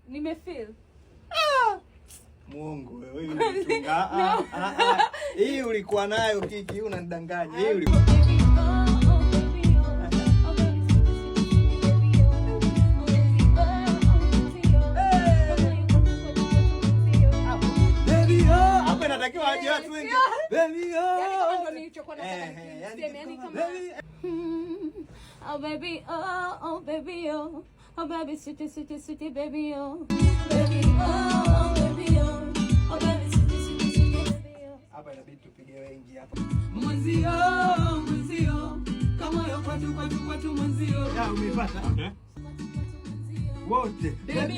Nimefeel. Muongo wewe, wewe ulitunga. Ah, ah, ah. Hii ulikuwa nayo, Kiki, hii unanidanganya. Hii ulikuwa Baby, oh, oh, baby, oh. Oh, baby, sweetie, sweetie, sweetie, baby, oh. Oh, baby, oh, oh, baby, oh. Oh, baby, oh, Baby oh, hapa inatakiwa waje watu wengi. Baby oh. Yaani kama ndo nilichokuwa nataka Yani niseme, yani kama kama baby. Oh baby, oh, oh baby, oh. Oh baby, sweetie, sweetie, sweetie, baby, oh. Baby, oh, oh baby, oh. Oh baby, sweetie, sweetie, sweetie, baby, oh. Hapa inabidi tupige wengi hapa. Mwenzio, mwenzio, kama yo kwatu kwatu kwatu mwenzio. Ya, umeipata? Okay. Wote. Baby.